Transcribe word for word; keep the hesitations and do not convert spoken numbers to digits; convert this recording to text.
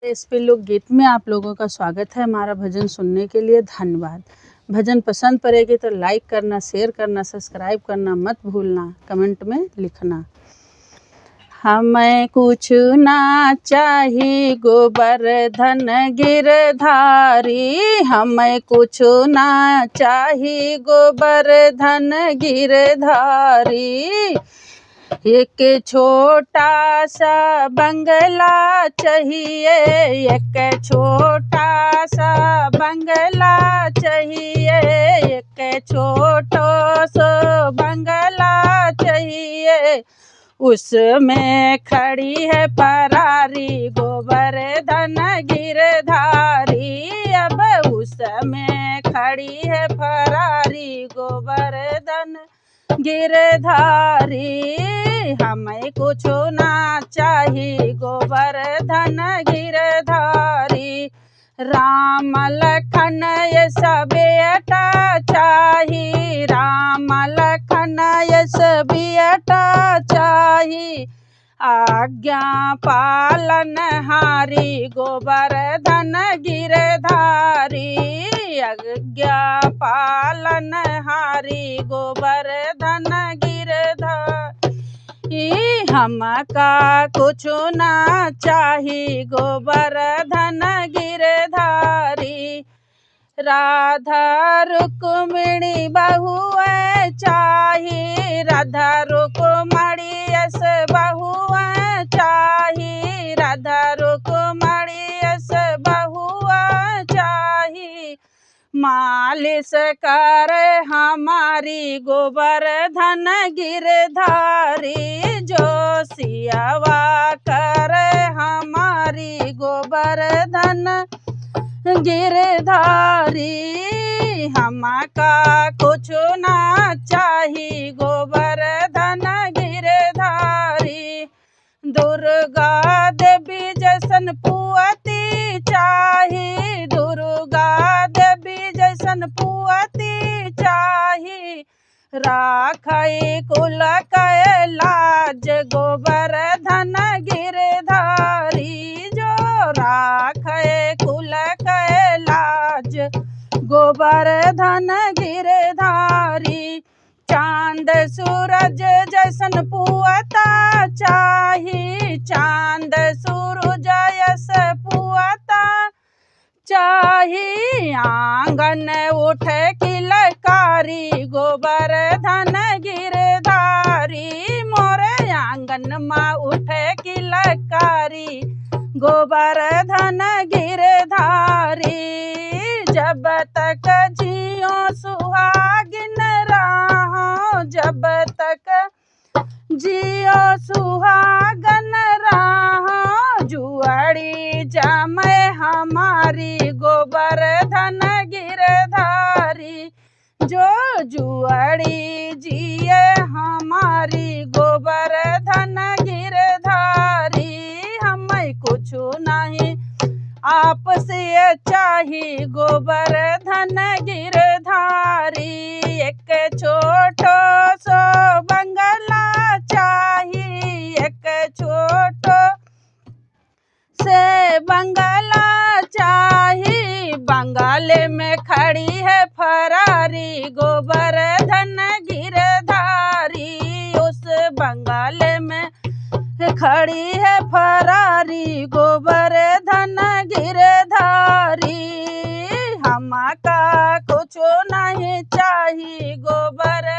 एसपी लोकगीत में आप लोगों का स्वागत है। हमारा भजन सुनने के लिए धन्यवाद। भजन पसंद पड़ेगी तो like करना, share करना, subscribe करना मत भूलना, comment में लिखना। हमें कुछ ना चाही गोवर्धन गिरधारी, हमें कुछ ना चाही गोवर्धन गिरधारी। एक छोटा सा बंगला चाहिए, एक छोटा सा बंगला चाहिए, एक छोटो सो बंगला चाहिए। उसमें खड़ी है फरारी गोवर्धन गिरधारी, अब उसमें खड़ी है फरारी गोवर्धन गिरधारी। हमें कुछ ना चाही गोवर्धन गिरधारी। राम लखन यस बेटा चाही, राम लखन यस बेटा चाही। आज्ञा पालन हारी गोवर्धन गिरधारी, आज्ञा पालन हारी गोवर्धन गिरधारी। ई हमका कुछ ना चाही गोवर्धन गिरधारी। राधा रुक्मिणी बहुए चाही, राधा रुक्मणी यस बहुए चाही, राधा रुक्मणी यस बहुए चाही। मालिश करे हमारी गोवर्धन गिरधारी, जो सियावा करे हमारी गोवर्धन गिरधारी। हमका कुछ ना चाही गोवर्धन गिरधारी। दुर्गा देवी जैसन पुअती चाही, दुर्गा देवी जैसन पुअती चाही। राखै कुल कै लाज गोवर्धन गिरधारी, जो राखै कुल कै लाज गोवर्धन गिरधारी। चांद सूरज जैसन पुअता चाही, चांद सूरज यस पुअता चाही। आंगन उठे किलकारी गोवर्धन गिरधारी, मोरे आंगन मा उठे किलकारी गोवर्धन गिरधारी। जब तक जियो सुहागिन रहो, जब तक जियो सुहागन रहो, जुआड़ी जमै हमारी गोवर्धन गिरधारी। जो जुआड़ी जिए हमारी गोवर्धन गिरधारी, हमै कुछ नहीं आपसे चाही गोवर्धन गिरधारी। एक छोटो सो बंगला चाही, एक छोटो से बंगला चाही। बंगले में खड़ी है फरारी गोवर्धन गिरधारी, उस बंगले में खड़ी है फरारी गोवर्धन गिरधारी। हमका कुछ नहीं चाही गोवर्धन